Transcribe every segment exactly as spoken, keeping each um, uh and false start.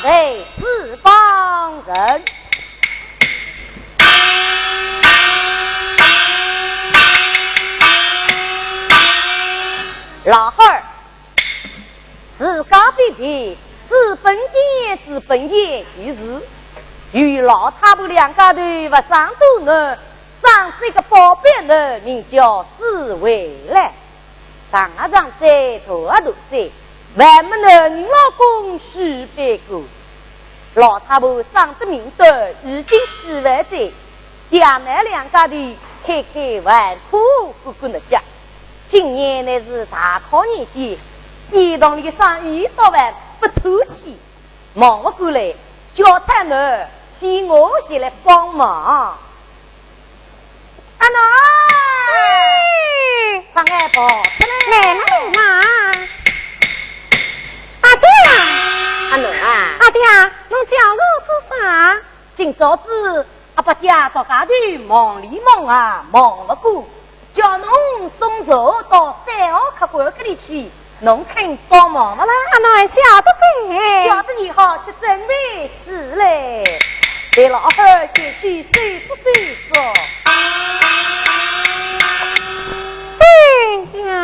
为四方人。老汉儿，自家比比，治本县治本县就是，与老太婆两家头勿生多呢，生这个宝贝呢，名叫紫薇兰。 上啊上哉，大啊大哉，还没男人老公许配过。老太婆生得名短，已经许完哉，将来两家头开开玩笑，过过日脚。今年乃是大考年间，一堂里生意倒还不错起，忙勿过来，叫他呢，请我前来帮忙。 阿囡儿，哎。快眼跑出来。来了，来了。阿爹啊。阿囡儿啊。阿爹啊，侬叫我做啥？今朝子阿伯爹到家头忙里忙啊，忙勿过，叫侬送茶到三号客官搿里去， 侬肯帮忙勿啦？阿囡儿晓得哉。晓得也好，去准备起来。待老汉儿前去收拾收拾。哎呀！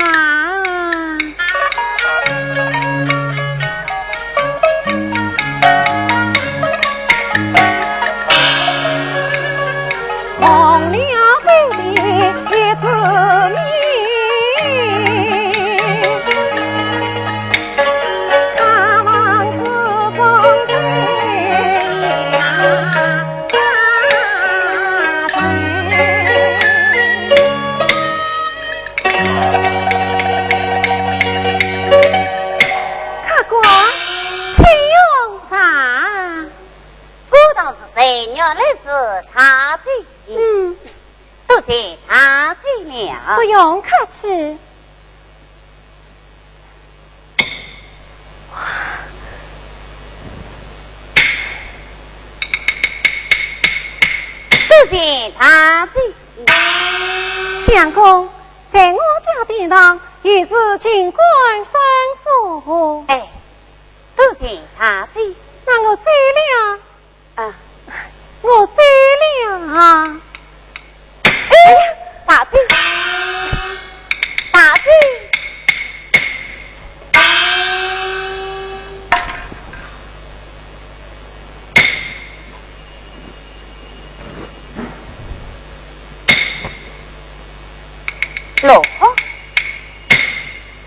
客官，请用茶。 我道是谁，原来是大姐。嗯。多谢大姐了。不用客气。多谢大姐。相公，在我家店堂，有事尽管吩咐。哎，多谢大姐。那我走了。 啊，我走了啊。哎呀，大姐，大姐。罗婆？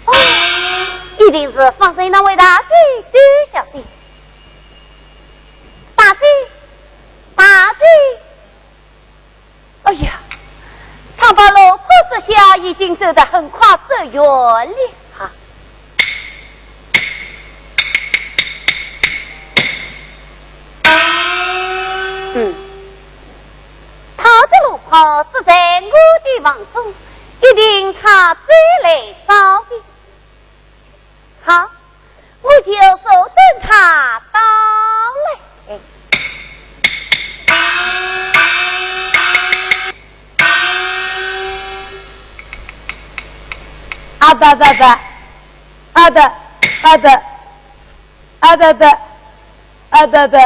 哦，一定是方才那位大姐丢下的。 大姐，大姐。哎呀，倘把罗婆这下已经走得很快走远了哈。嗯，倘的罗婆是在我的房中，一定她再来找的。 好，我就坐等她到来。啊哒哒哒，啊哒，啊哒，啊哒哒，啊哒哒。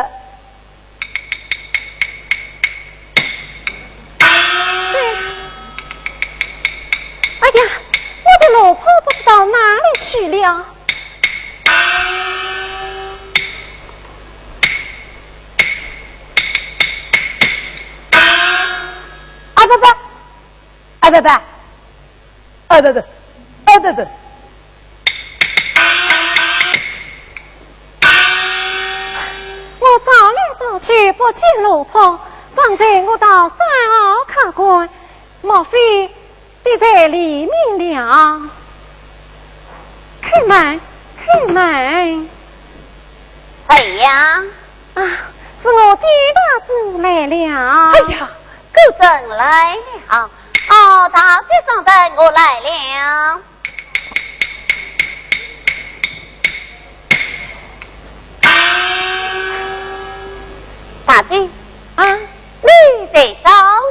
哎呀，我的罗婆不知道哪里去了。啊，不不，啊，不不。 啊，对对，啊，对对。我找来找去不见罗婆，方才我到三号客官，莫非跌在里面了？开门，开门。谁呀？啊，是我的大姐来了。哎呀， 果真来了。哦，大姐，稍等，我来了。大姐。啊？你在找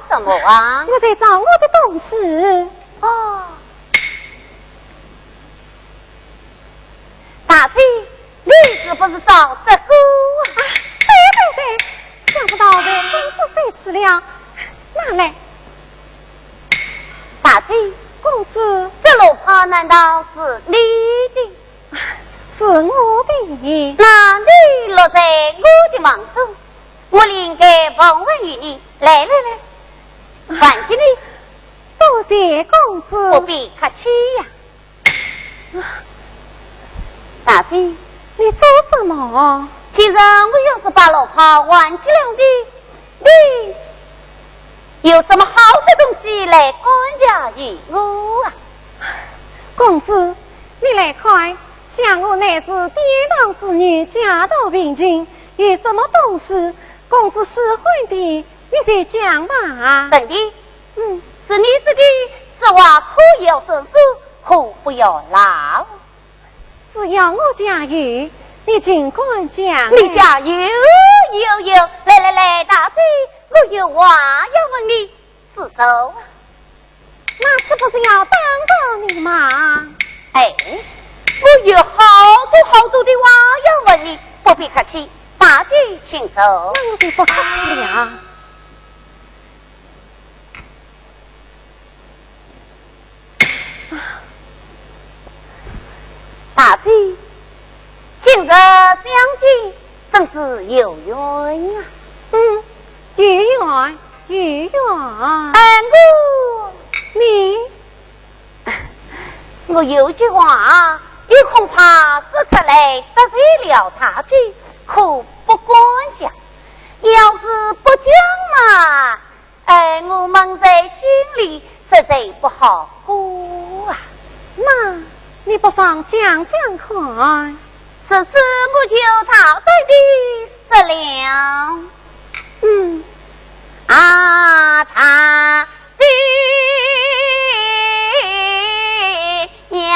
什么啊？我在找我的东西。哦。 大姐，你是不是找这个吃了，拿来。大姐，公子，这罗帕难道是你的？是我的。那你落在我的房中，我另该奉还于你。来来来，还给你。多谢公子。不必客气呀。 大姐，你做什么？既然我要是把罗帕还给了你，你有什么好的东西来感谢于我啊？公子，你来看，想我乃是典当之女，家道贫穷，有什么东西，公子喜欢的，你就讲吧。真的？嗯。是你说的，这话可要伸手， 可不要拿。只要我家有，你尽管讲。你家有，有，有。来，来，来，大姐，我有话要问你，是说。那岂不是要当着你吗？哎，我有好多好多的话要问你，不必客气，大姐请坐。那我就不客气了。 大姐，今日相见真是有缘啊。嗯，有缘，有缘。哎，我，你，我有句话，又恐怕说出来得罪了大姐，可不敢讲。要是不讲嘛， 哎，我闷在心里，实在不好过啊。那你不妨讲讲看。这事我就大胆地说了。嗯。啊，大姐呀。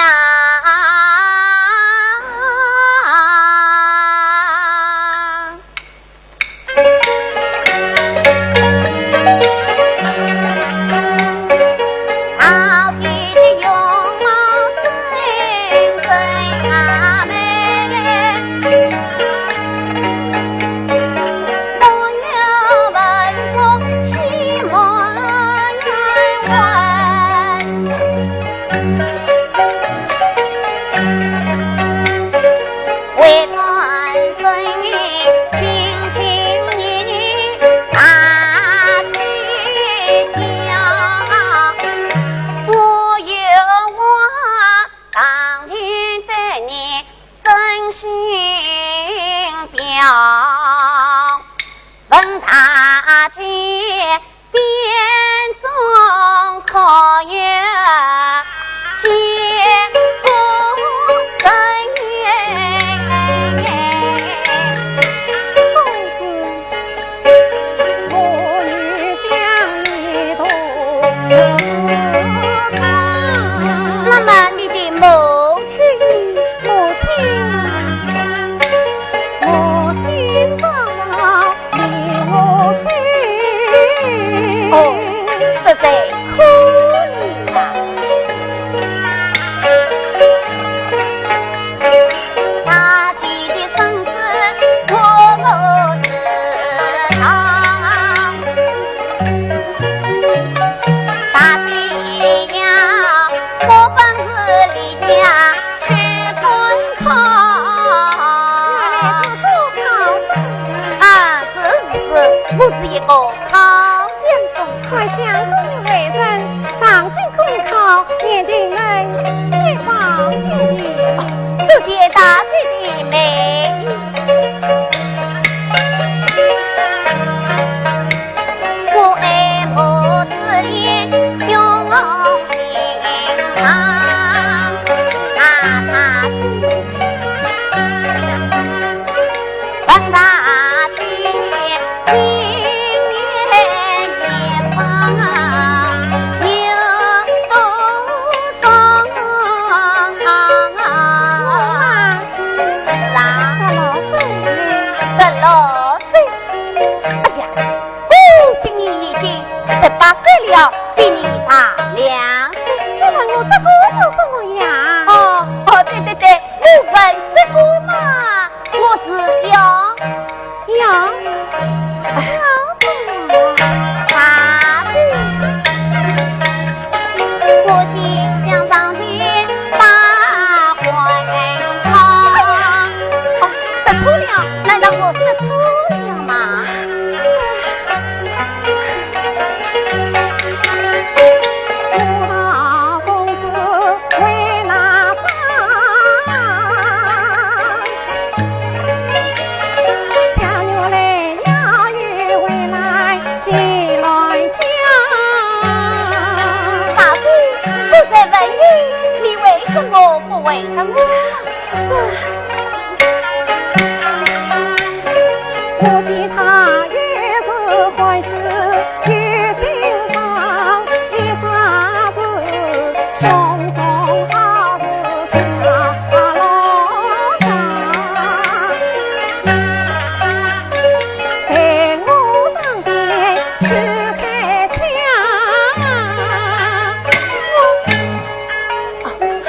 那么你的母亲？母亲，母亲到 你我去。哦，实在可怜啊。大姐的身子我不知道，大姐呀，我本是离家 去赶考。原来是赶考生。啊，是，是，是，我是一个考相公。看相公为人，上京赶考，年龄能一表人才。多谢大姐的美意。 哎呀，我今年已经十八岁了，比你大两岁。你问我这个做什么呀？哦，哦，对，对，对，我问这个嘛，我是要，要，要什么？我说错了吗？大姐，我在问你，你为什么不回答我？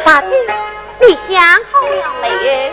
大姐， 你想好了没有？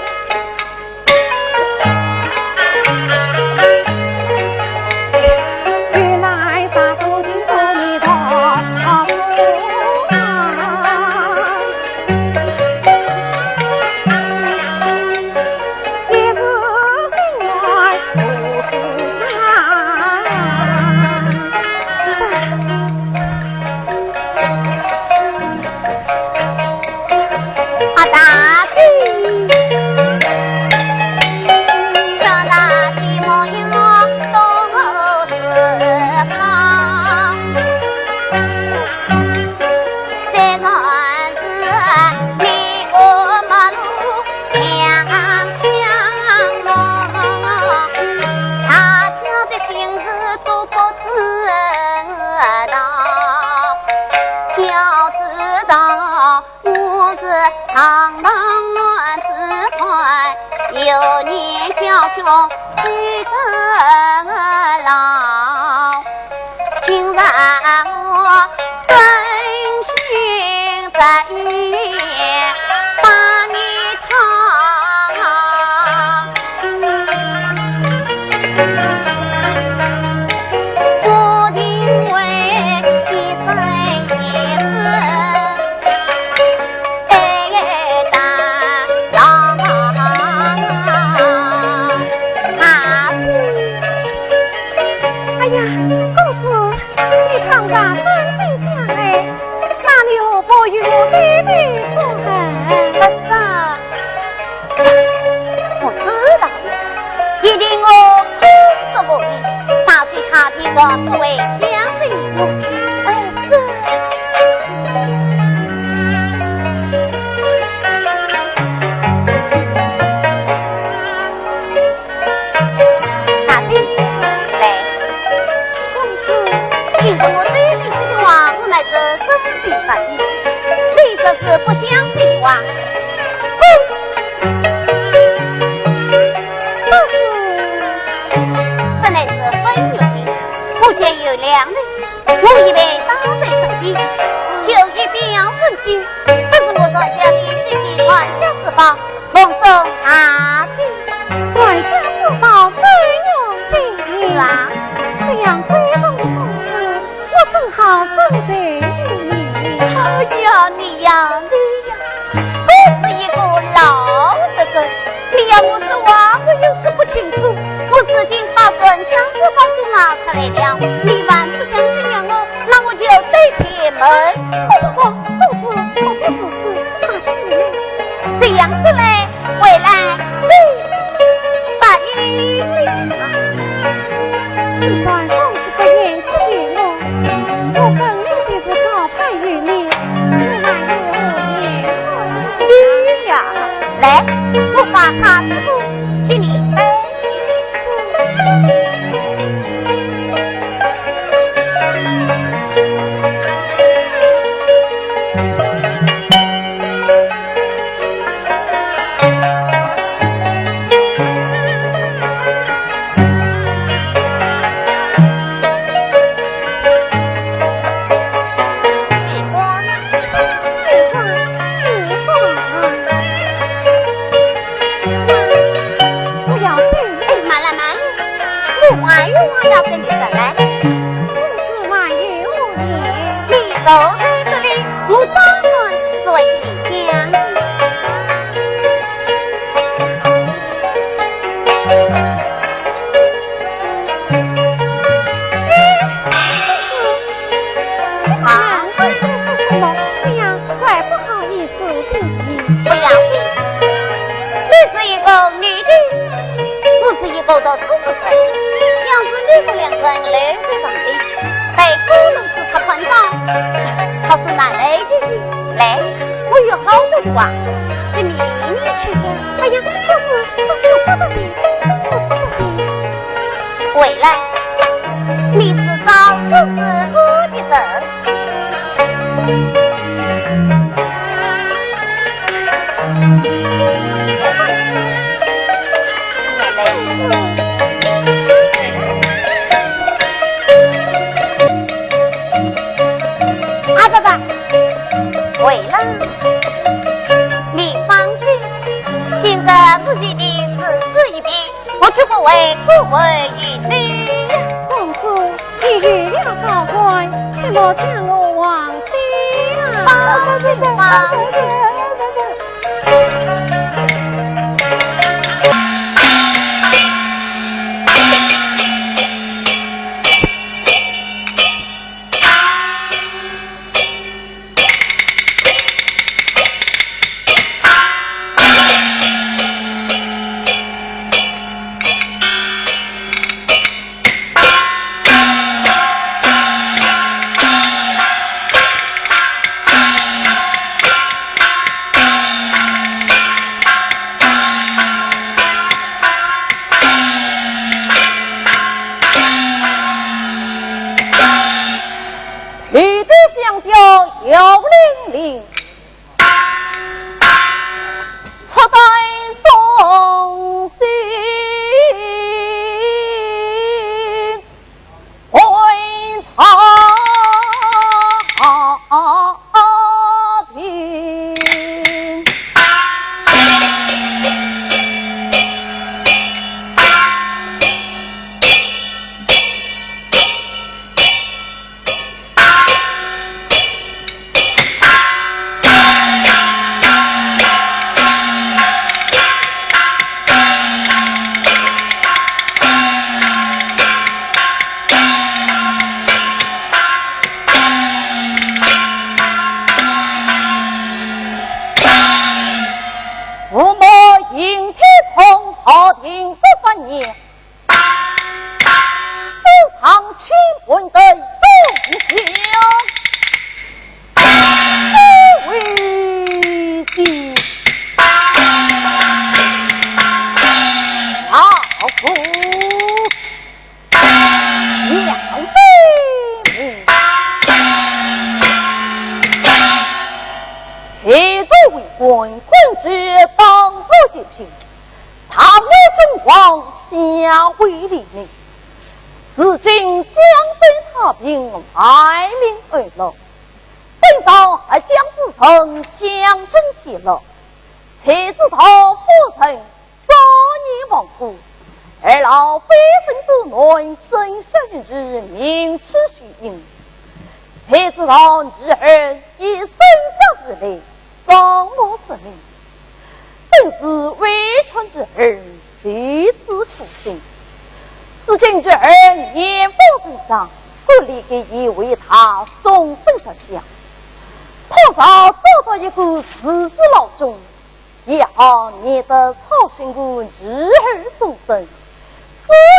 哎呀，公子，你看看，三岁相爱， 哪里有不与我爹爹之恩？不是，不知道了。一定我空说无凭，大姐她听我不会相信我。哎，是。 大姐，来。公子，今日我对你说话，我乃是真心实意。你若是不相信的话，滚！不是。这乃是分月情，我见有两人，我预备打水成亲，就以表人心，这是我传下的水晶传家之宝。 奉送大姐。传家之宝分月情。是啊。这样贵重的东西，我怎好送给你？哎呀，你呀，你呀，我是一个老实人，你要我说话，我又说不清楚。我如今把传家之宝都拿出来了，你还不相信我，那我就对天门。不，不，不，公子，不必如此，大姐。 这样说来，回来你答应了。就算公子不嫌弃于我，我本来就是高攀于你，你还有何言好讲？哎呀，来，我把茶递过，请你杯。 喜欢，喜欢，喜欢。不要紧。哎，慢来，慢来，我还有话要跟你说来。公子还有话言。你坐在这里，我专门是为你讲的。到此时，想是你们两人来这房里，被顾公子他看到，他是哪来的？来，我有好的话，跟你明明去讲。哎呀，这是，这是不得的，这是不得的。回来，你是找这是我的人。 阿爸爸，回来，你放心，今日我一定是死一遍。 我去过为顾为云的。公子，你有了高官，切莫将我忘记啊！放心吧。绿豆香调摇铃铃，出旦送信回朝廷。 父母应听从朝廷之法言， 子上清官的忠孝，不为己，好苦两杯。谁作为官，官之当作一品， 大为君王，下为黎民。如今江北太平，万民安乐，本朝还将之臣，享尽天乐，谁知道夫人早年亡故，二老非生之难，生下一女，名取秀英。谁知道女儿一生下时来， 双目失明，本是未出之儿，谁知苦心。如今女儿年方成长，故里给一位他送本着想，倘若找到一个如意郎中，也好免得操心我女儿终身。思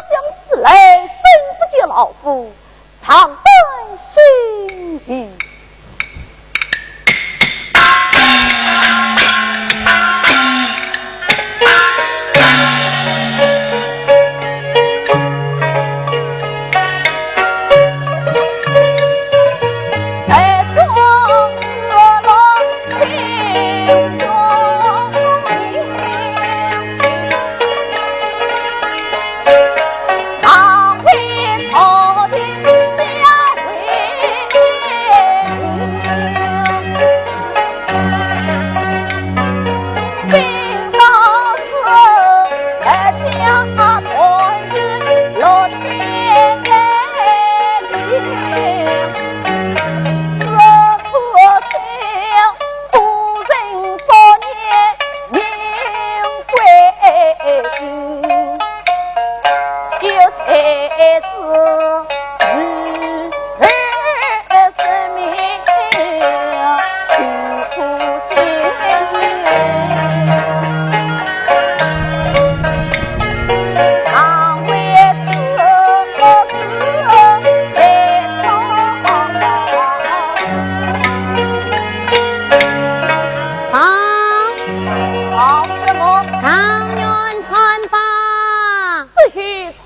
想起来，真不及老夫 长短心意。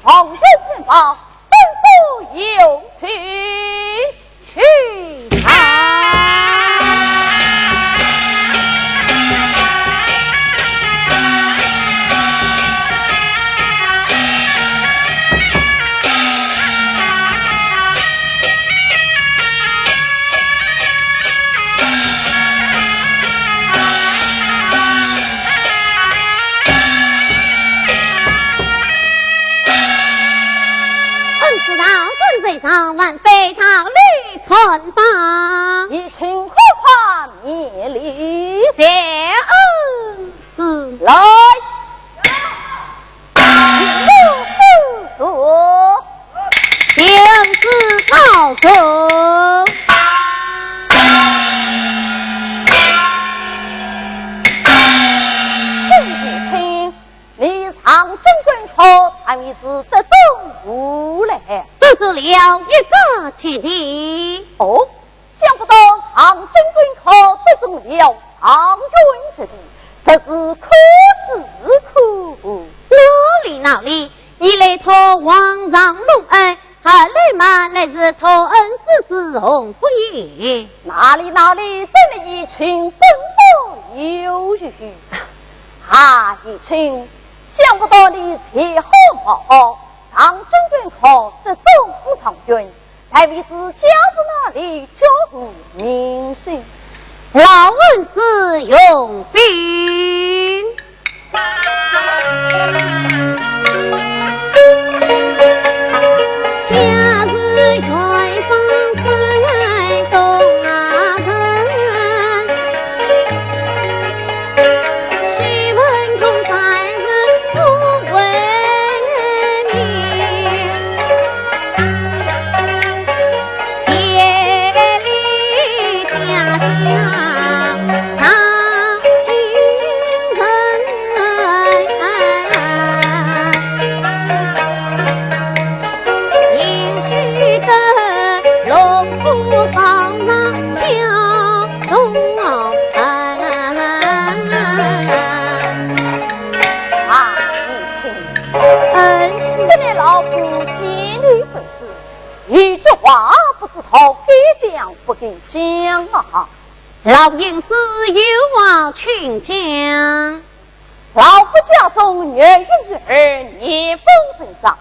王孙元宝，吩咐有请。去啊！恩师大人在上，万岁到里传吧。有请快快免礼。谢恩师。来。请坐。请恩师到坐。请坐，请。 你上京赶考，还是得中无来？得中了一甲及第。哦，想不到上京赶考得中了状元及第，真是可喜可贺。哪里哪里，你来托皇上隆恩， 后来嘛，乃是托恩师之洪福也。哪里哪里，真乃有请吩咐有余。啊，有请，想不到你才华好，上京赶考得中状元，但未知家住哪里，叫何名姓？老恩师容禀。 啊，母亲，嗯，这位老夫见你不识，有句话不知道该讲不该讲啊。老恩师有话请讲。老夫家中有一女儿，年方正长，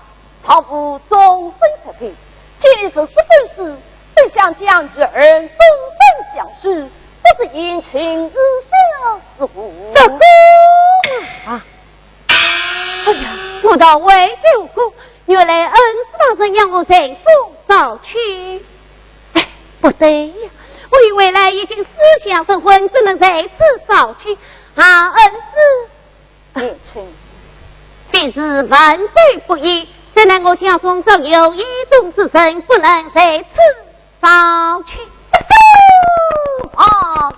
丈夫终身出配，今日若是本师，本想将女儿终身相许，不知贤卿意下如何？这个啊，哎呀，我倒为这个，原来恩师大人让我在此早去。哎，不对呀，我以为来已经思想成婚，怎能在此早去？啊，恩师。 贤卿，非是万般不依，只奈我家中早有意中之人，不能在此早去。啊！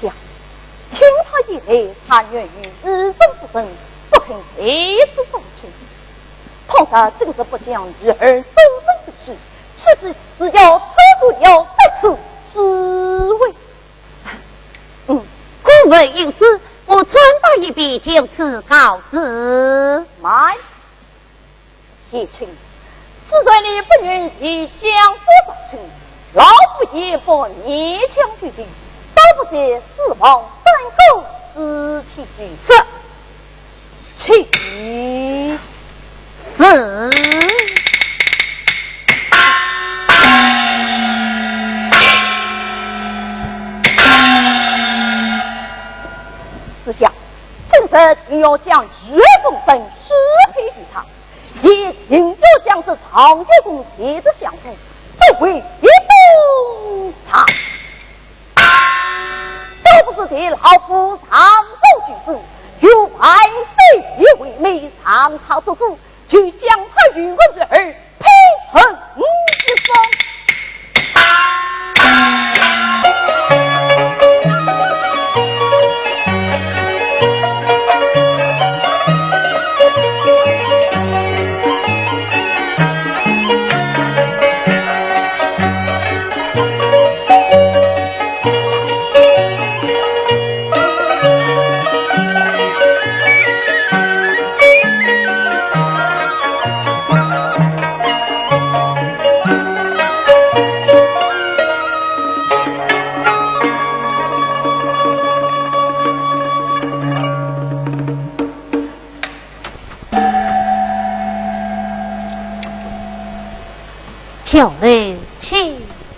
想，听他言来，他愿与意中之人不肯在此早去。倘若今日不将女儿终身许，岂是只要错过了得手之位？ 嗯，敢问恩师，我穿戴一毕，就此告辞。慢，贤卿，既然你不愿与相府成亲，老夫也不勉强于你，倒不如四望山谷之地去。是。 请。是。是呀，今日定要将女儿终身许配于他，也定要将这状元公在这相府作为一等赏。 都不是对老夫上奏举子，有万岁爷为媒，上朝作主，就将他与我女儿配合一方。叫人去。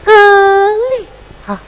呃，好。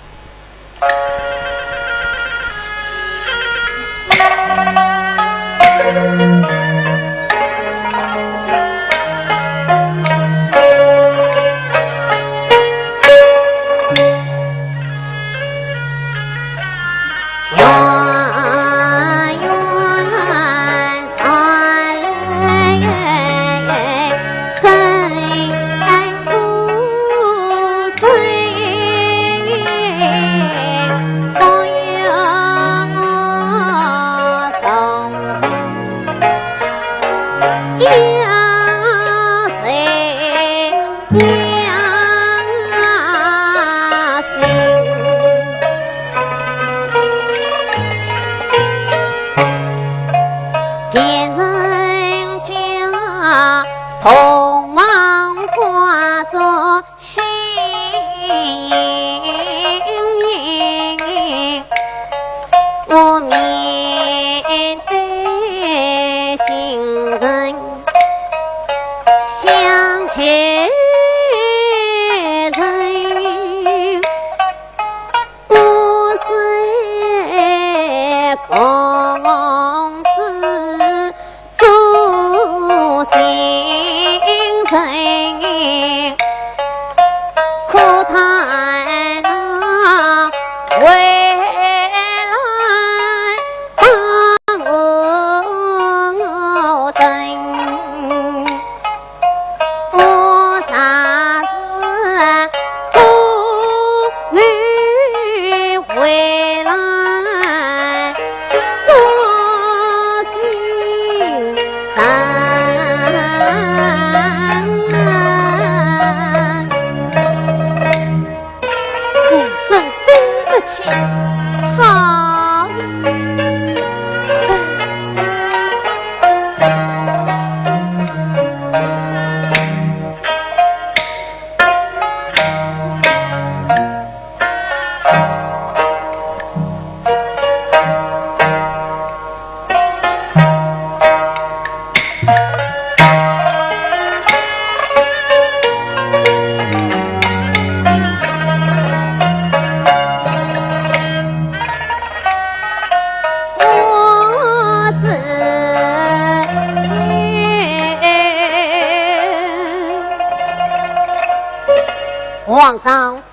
皇上圣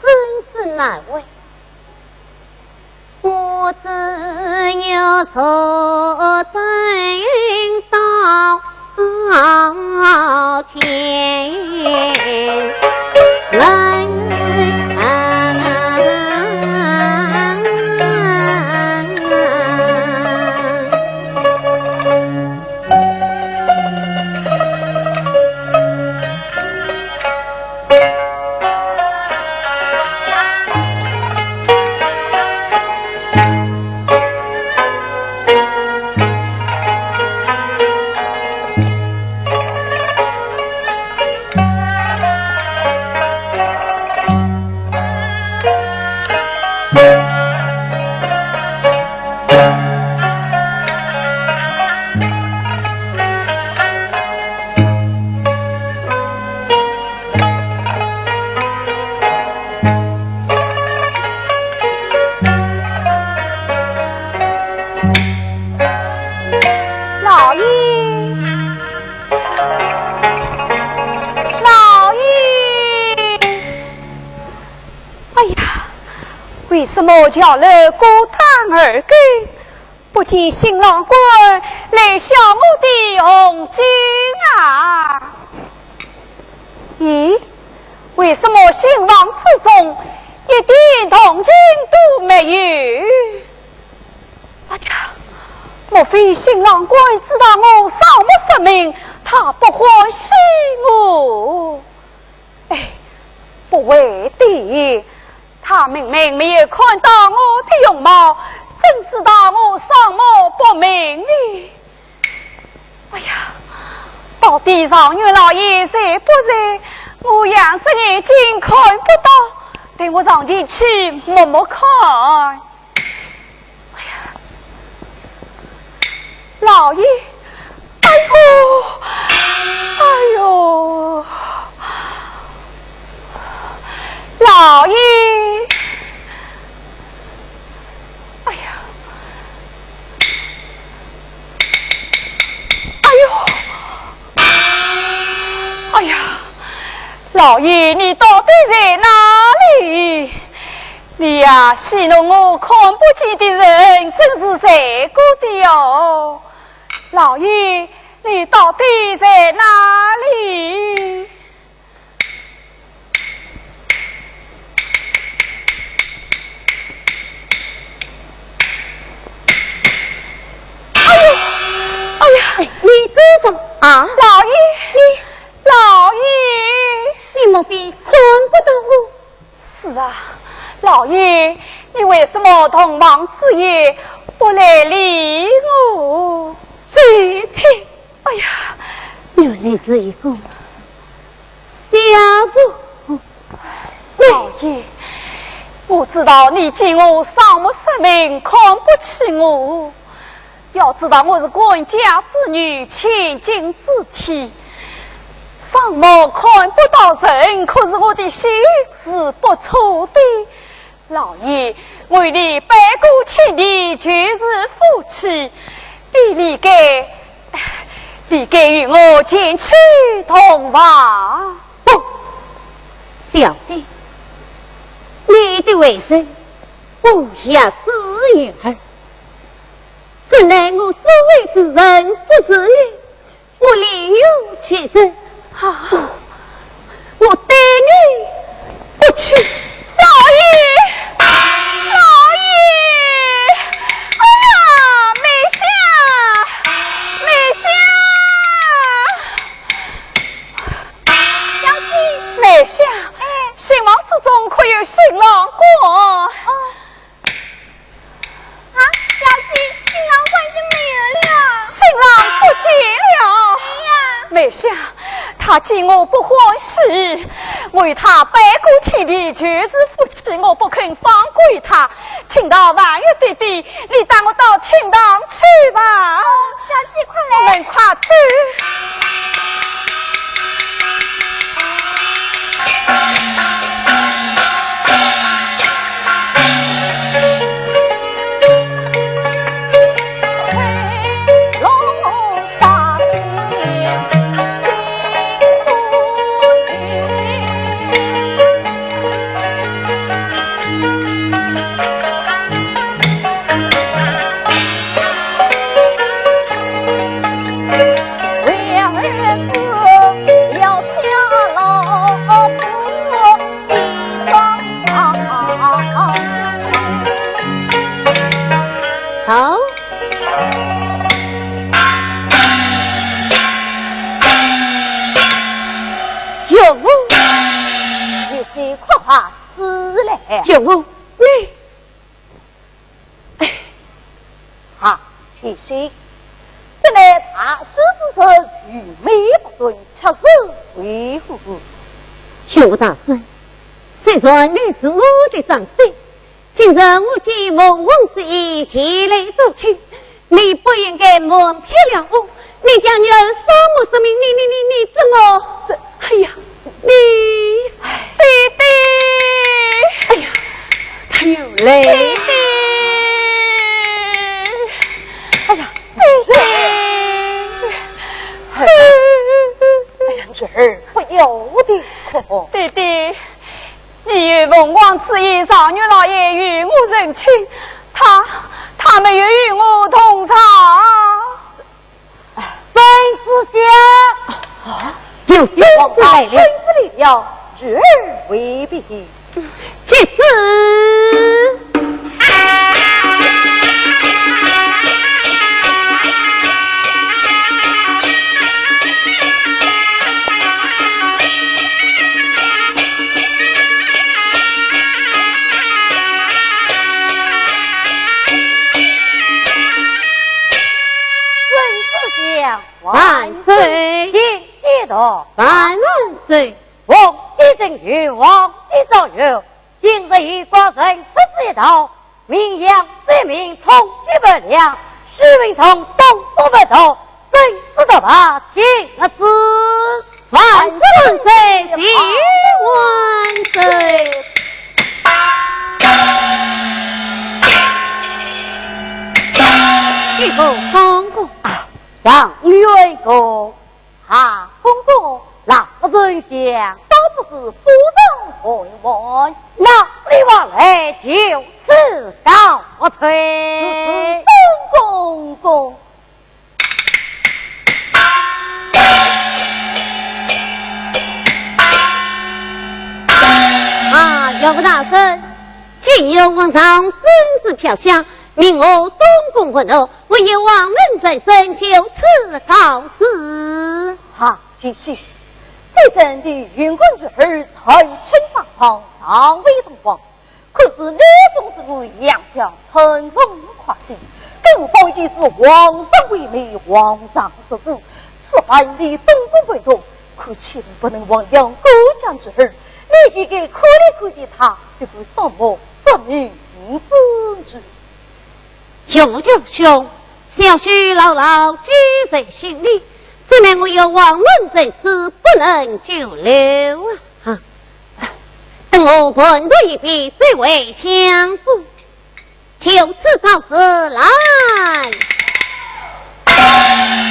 旨难违。 我只有坐等到天明。 老爷，老爷！哎呀，为什么桥楼孤单二更， 不见新郎官来向我的红巾啊？咦，为什么新房之中一点动静都没有？哎呀，莫非新郎官知道我双目失明，他不欢喜我？哎，不会的， 他明明没有看到我的容貌，怎知道我双目不明呢？哎呀，到底状元老爷在不在？我仰着眼睛看不到，待我上前去摸摸看。哎呀，老爷， 哎呦，哎呦，老爷，你到底在哪里？你呀，戏弄我看不见的人，真是罪过的哦。老爷，你到底在哪里？哎呦，哎呀，你这是什么啊？老爷，你，老爷，你莫非看不到我？ 是啊，老爷，你为什么同房之夜不来理我？这个，哎呀，原来是一个小妇。老爷，我知道你见我双目失明，看不起我。 要知道我是官家之女，千金之体，双目看不到人，可是我的心是不错的。老爷，我与你拜过天地，就是夫妻，你理该，理该与我前去洞房。不，小姐，你的为人不要自言儿。 怎奈我所爱之人不是你，我另有其人。啊，我对你不起。老爷，老爷，哎呀，梅香，梅香。小姐。梅香，哎。新房之中可有新郎官？哦。 啊，小姐，新郎官已经没有了。新郎不见了。对呀。梅香，他见我不欢喜，我与他拜过天地，就是夫妻，我不肯放过他。听到还有爹爹，你带我到厅堂去吧。哦，小姐，快来。我们快走。 好。岳父，你先快快起来。岳父，你 啊，贤婿，这乃大喜之日，须眉不顿，却是为何？岳父大人，虽然你是我的长辈，今日我既奉王之意前来助亲，你不应该瞒骗了我，你将女儿双目失明，你，你，你，你怎么？这，哎呀，你，爹爹！哎呀，他又来。爹爹！哎呀，爹爹！哎呀，女儿，不要的哭。爹爹，你有奉王之意，状元老爷与我成亲，他，他没有与我同床。 孙子香。啊，有孙子来了。孙子来了，女儿回禀。接旨。 孙子香万岁！贤婿同万万岁！王帝正有，王帝早有，今日已过人不知道，名扬三门，通天不亮，许文同东都不到，孙子的把情啊是。 万岁万岁，谢万岁！谢过公公。啊，状元公。啊，公公。老丞相到不是夫人回还。那你我来就此告退。是，是，孙公公。啊，岳父大人，今有皇上圣旨飘香，命我东宫问候，唯有王门在身，就此告辞。啊， 贤婿，这阵的云贵女儿成亲发放，尚未同房，可是你封之后，杨家春风快息，更何况已是皇上为媒，皇上之子，此番你东宫陪同，可千万不能忘了我家女儿，你应该看一看她，这个什么革命之女。 岳父兄，小婿牢牢记在心里，只奈我有王门在此，不能久留啊。啊，等我盘读一遍，再回相府。就此告辞，来，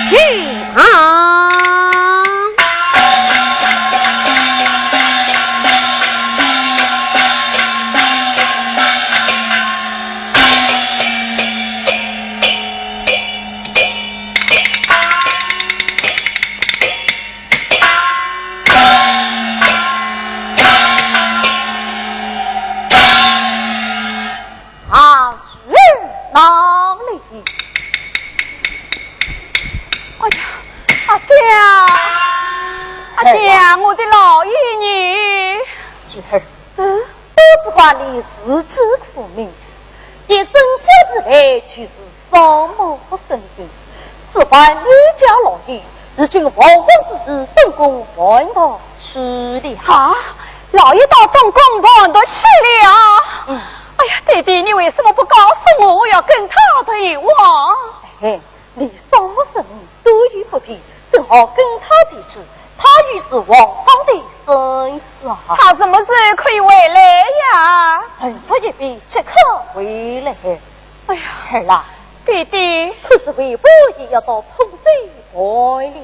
去吧。 啊，女儿哪里？哎呀，阿爹啊，阿爹啊，我的老爷呢？女儿，嗯？ 我只怪你自知苦命，一生下之来就是双目失明。此番你家老爷，如今惶惶之时，本宫烦恼去了。啊，老爷到东宫盘读去了。嗯。哎呀，爹爹，你为什么不告诉我？我要跟他谈话。哎， 你双目失明多有不便，正好跟他前去，他又是皇上的孙子啊。他什么时候可以回来呀？吩咐一遍，即刻回来。哎呀，儿啊，爹爹，可是为父也要到通州盘粮。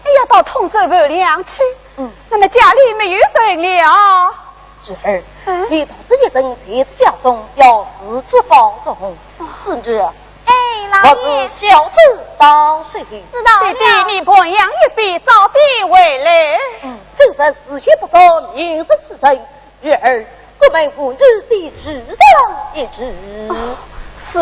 你要到通州盘粮去？嗯。那么家里没有人了？ 侄儿，嗯？你独自一人在这家中，要自己保重。是女儿，哎，老爷。我是小侄当岁。知道了。爹爹，你盘粮一毕，早点回来。嗯，今日时辰不早，明日启程。女儿，我们父女再聚上一聚。啊，是。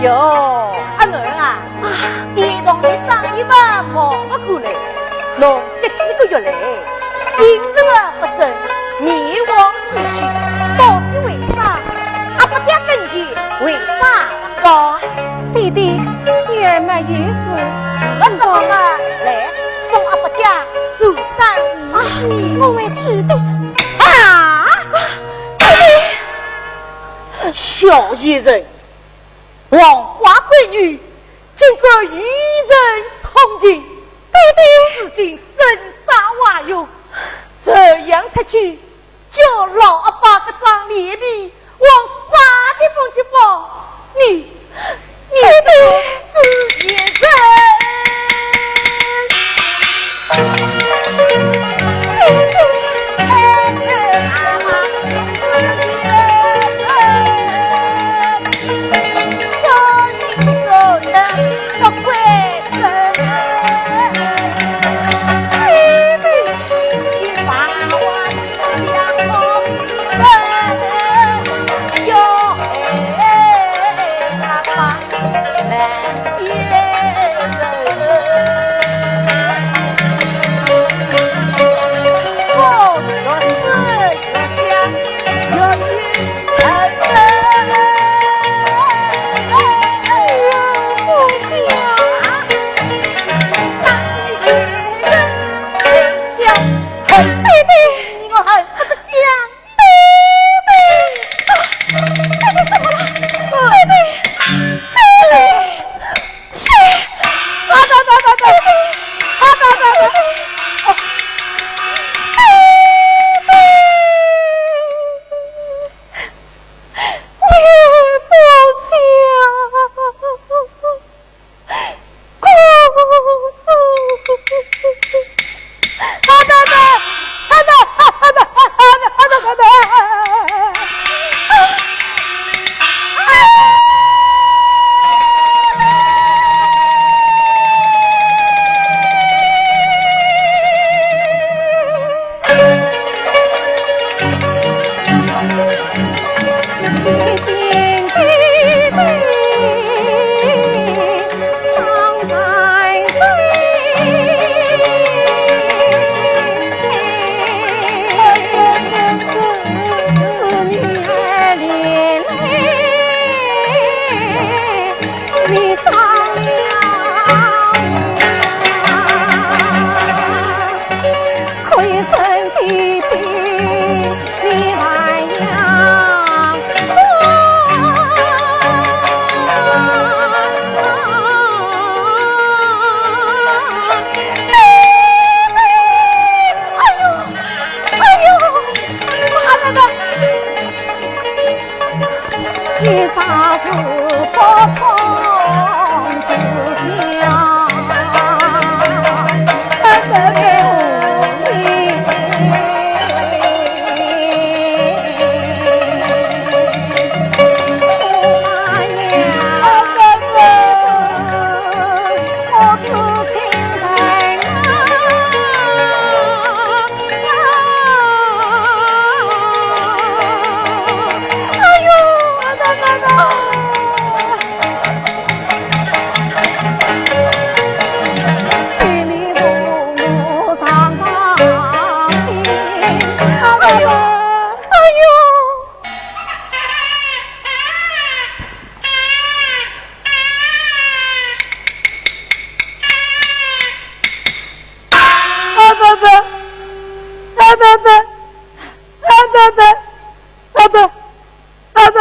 哟，阿囡啊，啊，自从你生意嘛忙勿过来，侬搿几个月来，饮食嘛勿振，面黄肌瘦，到底为啥？阿伯爹跟前为啥勿讲？爹爹，女儿没有事。我怎么了？来，送阿伯爹做生意去。啊，我会去的。啊！爹爹！小贱人！ 黄花闺女，竟敢与人通情，爹爹，如今身在外院，这样出去，叫老阿伯搿张脸皮往啥地方去放？你，你这个自己人！阿伯，阿伯，阿伯，阿伯，阿伯，阿伯，阿伯，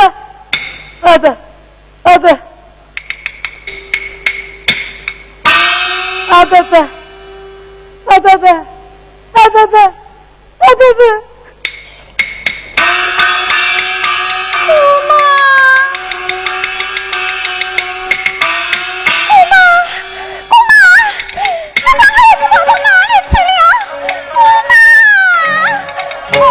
阿伯，阿伯。姑妈，姑妈，姑妈，你把孩子跑到哪里去了？姑妈，姑妈。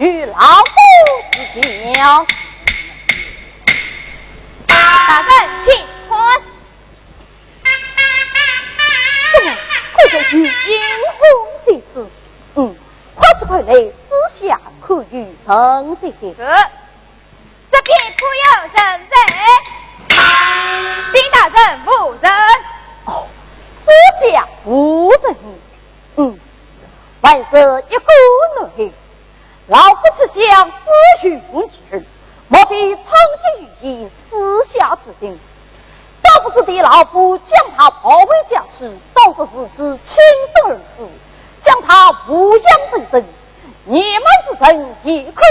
与老夫指教。大人请看。怎么，果真是阴风这事？嗯，快去快来，私下可有人在？是。这边可有人在？禀大人，无人。哦，私下无人。嗯，还是一个男孩。 老夫之想，子欲用之，莫非草菅人命，私下之人？倒不知得老夫将他抱回家去，当作是自己亲生儿子，将他抚养成人，你们之人也可